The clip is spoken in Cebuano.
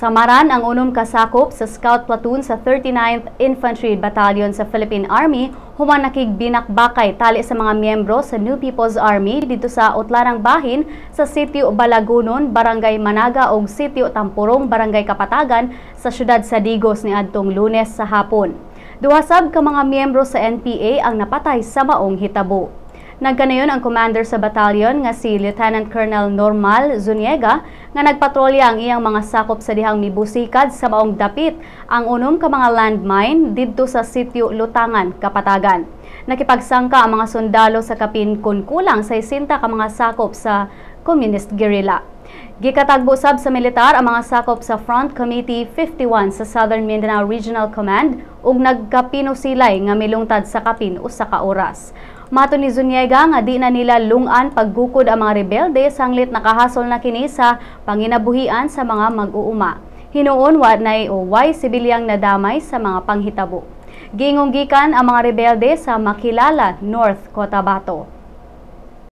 Nasamaran ang unom ka sakop sa Scout Platoon sa 39th Infantry Battalion sa Philippine Army human nakigbinakbakay tali sa mga miyembro sa New People's Army didto sa utlanang bahin sa Sitio Balagunon, Barangay Managa ug Sitio Tampurong, Barangay Kapatagan sa siyudad sa Digos niadtong Lunes sa hapon. Duha sab ka mga miyembro sa NPA ang napatay sa maong hitabo. Nagkanayon ang commander sa batalyon nga si Lieutenant Colonel Normal Zuniega nga nagpatrolya ang iyang mga sakop sa dihang mibusikad sa maong dapit ang unom ka mga landmine didto sa Sitio Lutangan, Kapatagan. Nakipagsangka ang mga sundalo sa kapin kun kulang 60 ka mga sakop sa Communist Guerrilla. Gikatagbo sab sa militar ang mga sakop sa Front Committee 51 sa Southern Mindanao Regional Command ug nagkapinusilay nga milungtad sa kapin usa ka oras. Mato ni Zuniega nga di na nila lungan paggukod ang mga rebelde sanglit nakahasol na kini sa panginabuhian sa mga mag-uuma. Hinuon wa nay o way sibilyang nadamay sa mga panghitabo. Giingong gikan ang mga rebelde sa Makilala, North Cotabato.